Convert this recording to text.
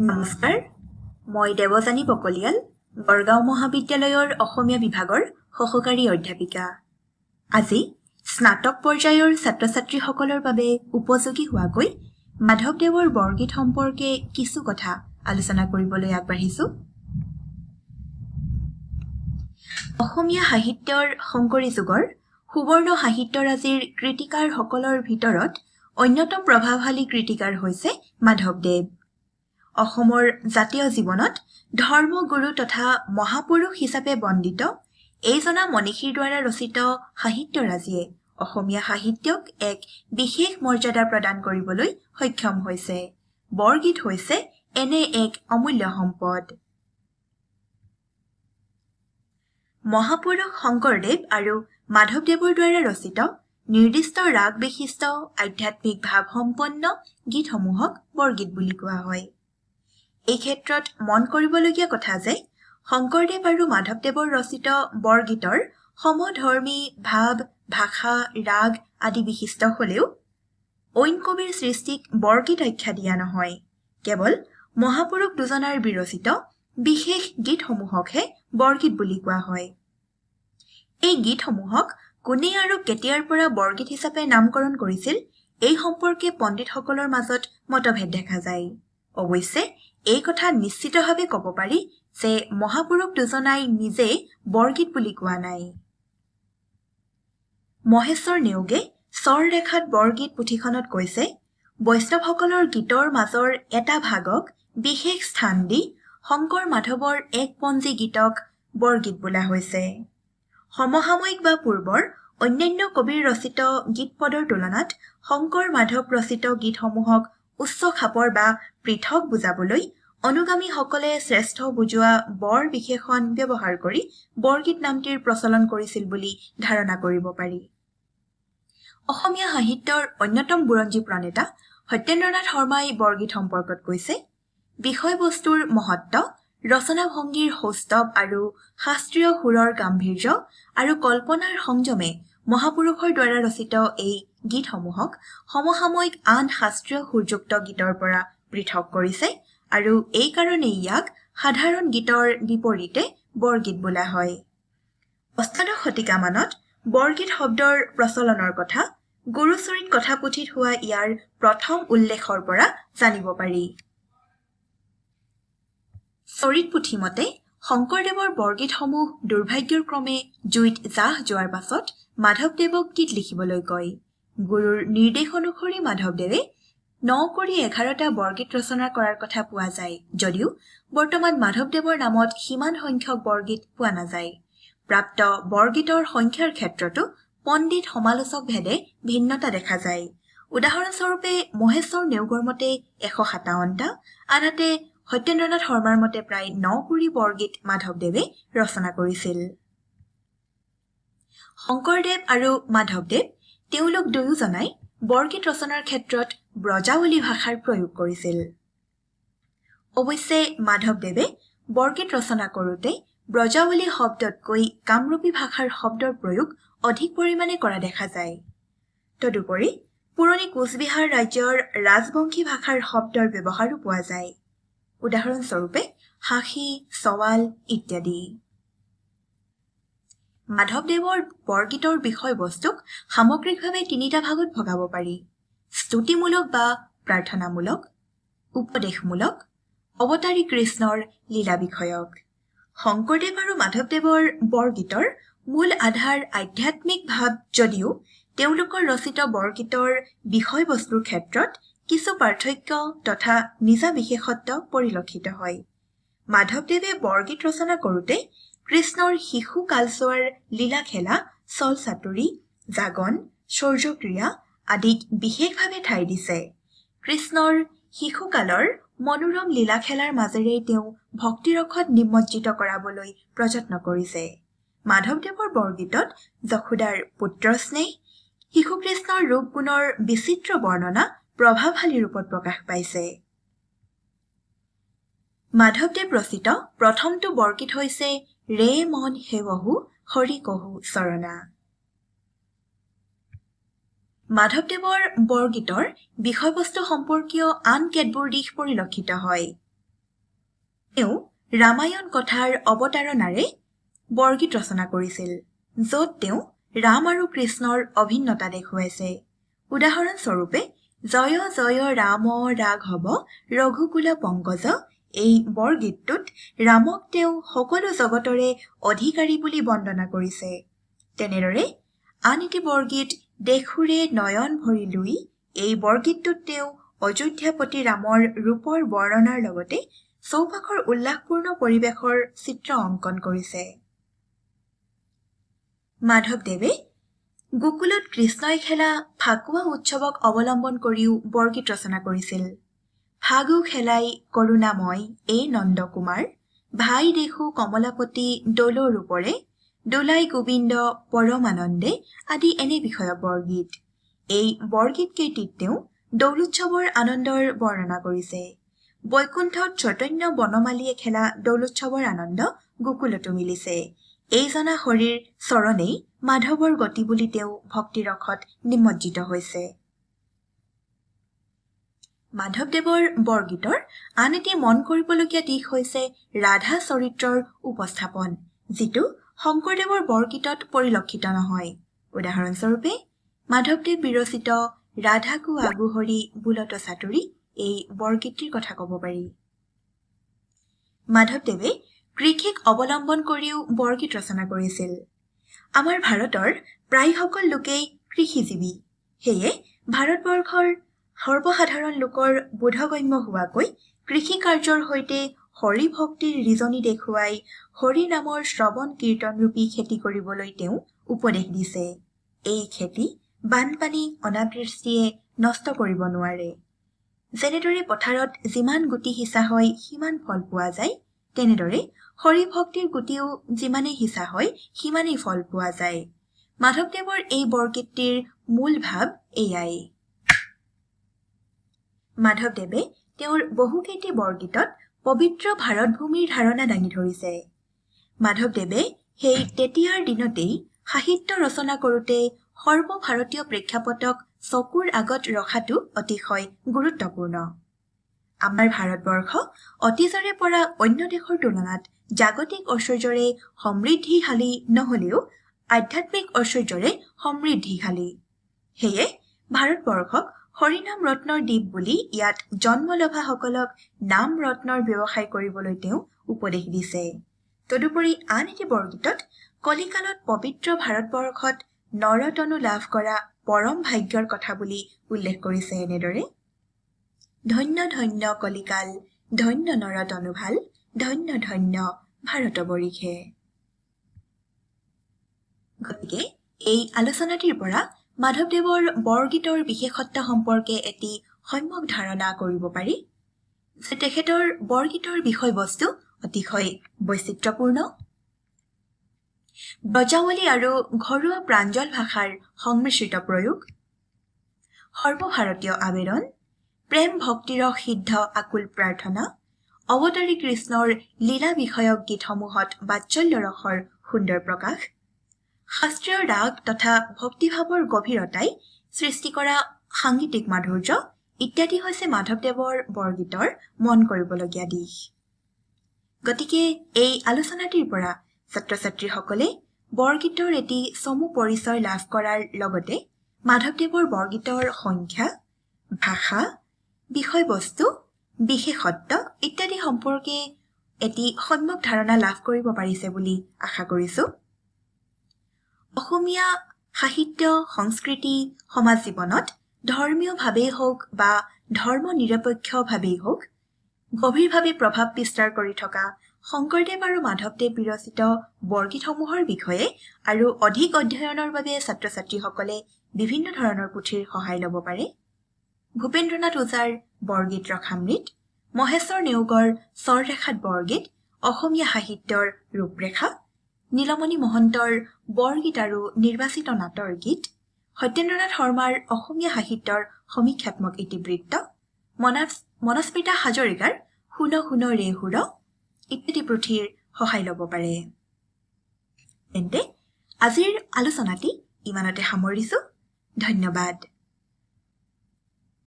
নমস্কাৰ, মই দেৱযানী বকলিয়াল, গড়গাঁও মহাবিদ্যালয়ৰ অসমীয়া বিভাগৰ সহকাৰী অধ্যাপিকা। আজি স্নাতক পৰ্যায়ৰ ছাত্ৰ ছাত্ৰীসকলৰ বাবে উপযোগী হোৱাকৈ মাধৱদেৱৰ বৰগীত সম্পৰ্কে কিছু কথা আলোচনা কৰিবলৈ আগবাঢ়িছোঁ। অসমীয়া সাহিত্যৰ শংকৰী যুগৰ সুবৰ্ণ সাহিত্যৰাজিৰ কৃতিকাৰসকলৰ ভিতৰত অন্যতম প্ৰভাৱশালী কৃতিকাৰ হৈছে মাধৱদেৱ। অসমৰ জাতীয় জীৱনত ধৰ্মগুৰু তথা মহাপুৰুষ হিচাপে বন্দিত এইজনা মনীষীৰ দ্বাৰা ৰচিত সাহিত্যৰাজিয়ে অসমীয়া সাহিত্যক এক বিশেষ মৰ্যাদা প্ৰদান কৰিবলৈ সক্ষম হৈছে। বৰগীত হৈছে এনে এক অমূল্য সম্পদ। মহাপুৰুষ শংকৰদেৱ আৰু মাধৱদেৱৰ দ্বাৰা ৰচিত নিৰ্দিষ্ট ৰাগ বিশিষ্ট আধ্যাত্মিক ভাৱসম্পন্ন গীতসমূহক বৰগীত বুলি কোৱা হয়। এই ক্ষেত্ৰত মন কৰিবলগীয়া কথা যে শংকৰদেৱ আৰু মাধৱদেৱৰ ৰচিত বৰগীতৰ সমধৰ্মী ভাৱ, ভাষা, ৰাগ আদি বিশিষ্ট হ'লেও অইন কবিৰ সৃষ্টিক বৰগীত আখ্যা দিয়া নহয়। কেৱল মহাপুৰুষ দুজনাৰ বিৰচিত বিশেষ গীতসমূহকহে বৰগীত বুলি কোৱা হয়। এই গীতসমূহক কোনে আৰু কেতিয়াৰ পৰা বৰগীত হিচাপে নামকৰণ কৰিছিল, এই সম্পৰ্কে পণ্ডিতসকলৰ মাজত মতভেদ দেখা যায়। অৱশ্যে এই কথা নিশ্চিতভাৱে ক'ব পাৰি যে মহাপুৰুষ দুজনাই নিজে বৰগীত বুলি কোৱা নাই। মহেশ্বৰ নেওগে চৰ ৰেখাত বৰগীত পুথিখনত কৈছে, বৈষ্ণৱসকলৰ গীতৰ মাজৰ এটা ভাগক বিশেষ স্থান দি শংকৰ মাধৱৰ এক পঞ্জী গীতক বৰগীত বোলা হৈছে। সমসাময়িক বা পূৰ্বৰ অন্যান্য কবিৰ ৰচিত গীতপদৰ তুলনাত শংকৰ মাধৱ ৰচিত গীতসমূহক উচ্চ খাপৰ বা পৃথক বুজাবলৈ অনুগামীসকলে শ্ৰেষ্ঠ বুজোৱা বৰ বিশেষণ ব্যৱহাৰ কৰি বৰগীত নামটিৰ প্ৰচলন কৰিছিল বুলি ধাৰণা কৰিব পাৰি। অসমীয়া সাহিত্যৰ অন্যতম বুৰঞ্জী প্ৰণেতা সত্যেন্দ্ৰনাথ শৰ্মাই বৰগীত সম্পৰ্কত কৈছে, বিষয়বস্তুৰ মহত্ব, ৰচনাভংগীৰ সৌস্তৱ আৰু শাস্ত্ৰীয় সুৰৰ গাম্ভীৰ্য আৰু কল্পনাৰ সংযমে মহাপুৰুষৰ দ্বাৰা ৰচিত এই গীতসমূহক সমসাময়িক আন শাস্ত্ৰীয় সুৰযুক্ত গীতৰ পৰা পৃথক কৰিছে আৰু এইকাৰণেই ইয়াক সাধাৰণ গীতৰ বিপৰীতে বৰগীত বোলা হয়। অষ্টাদশ শতিকামানত বৰগীত শব্দৰ প্ৰচলনৰ কথা গুৰুচৰিত কথাপুথিত হোৱা ইয়াৰ প্ৰথম উল্লেখৰ পৰা জানিব পাৰি। চৰিত পুথি মতে শংকৰদেৱৰ বৰগীতসমূহ দুৰ্ভাগ্যৰ ক্ৰমে জুইত জাহ যোৱাৰ পাছত মাধৱদেৱক গীত লিখিবলৈ কয়। গুৰুৰ নিৰ্দেশ অনুসৰি মাধৱদেৱে 9 কৰি 11টা বৰগীত ৰচনা কৰাৰ কথা পোৱা যায় যদিও বৰ্তমান মাধৱদেৱৰ নামত সিমান সংখ্যক বৰগীত পোৱা নাযায়। প্ৰাপ্ত বৰগীতৰ সংখ্যাৰ ক্ষেত্ৰতো পণ্ডিত সমালোচক ভেদে ভিন্নতা দেখা যায়। উদাহৰণস্বৰূপে মহেশ্বৰ নেওগৰ মতে 157টা, আনহাতে সত্যেন্দ্ৰনাথ শৰ্মাৰ মতে প্ৰায় 9 কুৰি বৰগীত মাধৱদেৱে ৰচনা কৰিছিল। শংকৰদেৱ আৰু মাধৱদেৱ তেওঁলোক দুয়োজনাই বৰগীত ৰচনাৰ ক্ষেত্ৰত ব্ৰজাৱলী ভাষাৰ প্ৰয়োগ কৰিছিল। অৱশ্যে মাধৱদেৱে বৰগীত ৰচনা কৰোঁতে ব্ৰজাৱলী শব্দতকৈ কামৰূপী ভাষাৰ শব্দৰ প্ৰয়োগ অধিক পৰিমাণে কৰা দেখা যায়। তদুপৰি পুৰণি কোচবিহাৰ ৰাজ্যৰ ৰাজবংশী ভাষাৰ শব্দৰ ব্যৱহাৰো পোৱা যায়। উদাহৰণস্বৰূপে হাসি, চৱাল ইত্যাদি। মাধৱদেৱৰ বৰগীতৰ বিষয়বস্তুক সামগ্ৰিকভাৱে তিনিটা ভাগত ভগাব পাৰি: স্তুতিমূলক বা প্ৰাৰ্থনামূলক, উপদেশমূলক, অৱতাৰী কৃষ্ণৰ লীলা বিষয়ক। শংকৰদেৱ আৰু মাধৱদেৱৰ বৰগীতৰ মূল আধাৰ আধ্যাত্মিক ভাৱ যদিও তেওঁলোকৰ ৰচিত বৰগীতৰ বিষয়বস্তুৰ ক্ষেত্ৰত কিছু পাৰ্থক্য তথা নিজা বিশেষত্ব পৰিলক্ষিত হয়। মাধৱদেৱে বৰগীত ৰচনা কৰোঁতে কৃষ্ণৰ শিশু কালচোৱাৰ লীলা খেলা, চল চাতুৰী, জাগন, শৌৰ্যক্ৰিয়া আদিক বিশেষভাৱে ঠাই দিছে। কৃষ্ণৰ শিশুকালৰ মনোৰম লীলা খেলাৰ মাজেৰে তেওঁ ভক্তিৰসত নিমজ্জিত কৰাবলৈ প্ৰযত্ন কৰিছে। মাধৱদেৱৰ বৰগীতত যশোদাৰ পুত্ৰস্নেহ, শিশুকৃষ্ণৰ ৰূপ গুণৰ বিচিত্ৰ বৰ্ণনা প্ৰভাৱশালী ৰূপত প্ৰকাশ পাইছে। মাধৱদেৱ ৰচিত প্ৰথমটো বৰগীত হৈছে ৰে মন সেৱহু হৰি কহু চৰণা। মাধৱদেৱৰ বৰগীতৰ বিষয়বস্তু সম্পৰ্কীয় আন কেতবোৰ দিশ পৰিলক্ষিত হয়। তেওঁ ৰামায়ণ কথাৰ অৱতাৰণাৰে বৰগীত ৰচনা কৰিছিল, য'ত তেওঁ ৰাম আৰু কৃষ্ণৰ অভিন্নতা দেখুৱাইছে। উদাহৰণস্বৰূপে জয় জয় ৰাম ৰাঘৱ ৰঘুকুল পংকজ এই বৰগীতটোত ৰামক তেওঁ সকলো জগতৰে অধিকাৰী বুলি বন্দনা কৰিছে। তেনেদৰে আন এটি বৰগীত দেখুৰে নয়ন ভৰি লুই এই বৰগীতটোত তেওঁ অযোধ্যাপতি ৰামৰ ৰূপৰ বৰ্ণনাৰ লগতে চৌপাশৰ উল্লাসপূৰ্ণ পৰিৱেশৰ চিত্ৰ অংকন কৰিছে। মাধৱদেৱে গোকুলত কৃষ্ণই খেলা ফাকুৱা উৎসৱক অৱলম্বন কৰিও বৰগীত ৰচনা কৰিছিল। ফাগু খেলাই কৰুণাময় এই নন্দকুমাৰ, ভাই দেখো কমলাপতি দৌলৰ ওপৰে, দোলাই গোবিন্দ পৰমানন্দে আদি এনে বিষয়ক বৰগীত। এই বৰগীতকেইটিত তেওঁ দৌলোৎসৱৰ আনন্দৰ বৰ্ণনা কৰিছে। বৈকুণ্ঠত চৈতন্য বনমালীয়ে খেলা দৌলোৎসৱৰ আনন্দ গোকুলতো মিলিছে। এইজনা হৰিৰ চৰণেই মাধৱৰ গতি বুলি তেওঁ ভক্তিৰসত নিমজ্জিত হৈছে। মাধৱদেৱৰ বৰগীতৰ আন এটি মন কৰিবলগীয়া দিশ হৈছে ৰাধা চৰিত্ৰৰ উপস্থাপন, যিটো শংকৰদেৱৰ বৰগীতত পৰিলক্ষিত নহয়। উদাহৰণস্বৰূপে মাধৱদেৱ বিৰচিত ৰাধাকো আগুহৰি বোলত চাতুৰি এই বৰগীতটিৰ কথা ক'ব পাৰি। মাধৱদেৱে কৃষিক অৱলম্বন কৰিও বৰগীত ৰচনা কৰিছিল। আমাৰ ভাৰতৰ প্ৰায়সকল লোকেই কৃষিজীৱী, সেয়ে ভাৰতবৰ্ষৰ সৰ্বসাধাৰণ লোকৰ বোধগম্য হোৱাকৈ কৃষি কাৰ্যৰ সৈতে হৰিভক্তিৰ ৰিজনি দেখুৱাই হৰি নামৰ শ্ৰৱণ কীৰ্তনৰূপী খেতি কৰিবলৈ তেওঁ উপদেশ দিছে। এই খেতি বানপানী অনাবৃষ্টিয়ে নষ্ট কৰিব নোৱাৰে। যেনেদৰে পথাৰত যিমান গুটি সিঁচা হয় সিমান ফল পোৱা যায়, তেনেদৰে হৰিভক্তিৰ গুটিও যিমানেই সিঁচা হয় সিমানেই ফল পোৱা যায়। মাধৱদেৱৰ এই বৰগীতটিৰ মূল ভাৱ এয়াই। মাধৱদেৱে তেওঁৰ বহুকেইটি বৰগীতত পবিত্ৰ ভাৰতভূমিৰ ধাৰণা দাঙি ধৰিছে। মাধৱদেৱে সেই তেতিয়াৰ দিনতেই সাহিত্য ৰচনা কৰোঁতে সৰ্বভাৰতীয় প্ৰেক্ষাপটক চকুৰ আগত ৰখাটো অতিশয় গুৰুত্বপূৰ্ণ। আমাৰ ভাৰতবৰ্ষ অতীজৰে পৰা অন্য দেশৰ তুলনাত জাগতিক ঐশ্বৰ্যৰে সমৃদ্ধিশালী নহলেও আধ্যাত্মিক ঐশ্বৰ্যৰে সমৃদ্ধিশালী। সেয়ে ভাৰতবৰ্ষক হৰিনাম ৰত্নৰ দ্বীপ বুলি ইয়াত জন্ম লভাসকলক নাম ৰত্নৰ ব্যৱসায় কৰিবলৈ তেওঁ উপদেশ দিছে। তদুপৰি আন এটি বৰগীতত কলিকালত পবিত্ৰ ভাৰতবৰ্ষত নৰতনু লাভ কৰা পৰম ভাগ্যৰ কথা বুলি উল্লেখ কৰিছে এনেদৰে: ধন্য ধন্য কলিকাল, ধন্য নৰতনু ভাল, ধন্য ধন্য ভাৰতবৰিষে। গতিকে এই আলোচনাটিৰ পৰা মাধৱদেৱৰ বৰগীতৰ বিশেষত্ব সম্পৰ্কে এটি সম্যক ধাৰণা কৰিব পাৰি যে তেখেতৰ বৰগীতৰ বিষয়বস্তু অতিশয় বৈচিত্ৰ্যপূৰ্ণ, ব্ৰজাৱলী আৰু ঘৰুৱা প্ৰাঞ্জল ভাষাৰ সংমিশ্ৰিত প্ৰয়োগ, সৰ্বভাৰতীয় আবেদন, প্ৰেম ভক্তিৰ সিদ্ধ আকুল প্ৰাৰ্থনা, অৱতাৰী কৃষ্ণৰ লীলা বিষয়ক গীতসমূহত বাৎসল্য ৰসৰ সুন্দৰ প্ৰকাশ, শাস্ত্ৰীয় ৰাগ তথা ভক্তিভাৱৰ গভীৰতাই সৃষ্টি কৰা সাংগীতিক মাধুৰ্য ইত্যাদি হৈছে মাধৱদেৱৰ বৰগীতৰ মন কৰিবলগীয়া দিশ। গতিকে এই আলোচনাটিৰ পৰা ছাত্ৰ ছাত্ৰীসকলে বৰগীতৰ এটি চমু পৰিচয় লাভ কৰাৰ লগতে মাধৱদেৱৰ বৰগীতৰ সংখ্যা, ভাষা, বিষয়বস্তু, বিশেষত্ব ইত্যাদি সম্পৰ্কে এটি সম্যক ধাৰণা লাভ কৰিব পাৰিছে বুলি আশা কৰিছোঁ। অসমীয়া সাহিত্য, সংস্কৃতি, সমাজ জীৱনত ধৰ্মীয়ভাৱেই হওক বা ধৰ্ম নিৰপেক্ষভাৱেই হওক গভীৰভাৱে প্ৰভাৱ বিস্তাৰ কৰি থকা শংকৰদেৱ আৰু মাধৱদেৱ বিৰচিত বৰগীতসমূহৰ বিষয়ে আৰু অধিক অধ্যয়নৰ বাবে ছাত্ৰ ছাত্ৰীসকলে বিভিন্ন ধৰণৰ পুথিৰ সহায় ল'ব পাৰে। ভূপেন্দ্ৰনাথ ওজাৰ বৰগীত ৰসামৃত, মহেশ্বৰ নেওগৰ চৰৰেখাত বৰগীত, অসমীয়া সাহিত্যৰ ৰূপৰেখা, নীলমণি মহন্তৰ বৰগীত আৰু নিৰ্বাচিত নাটৰ গীত, সত্যেন্দ্ৰনাথ শৰ্মাৰ অসমীয়া সাহিত্যৰ সমীক্ষাত্মক ইতিবৃত্ত, মনস্মিতা হাজৰিকাৰ শুন শুন ৰে সুৰ ইত্যাদি পুথিৰ সহায় ল'ব পাৰে। তেন্তে আজিৰ আলোচনাটি ইমানতে সামৰিছোঁ। ধন্যবাদ।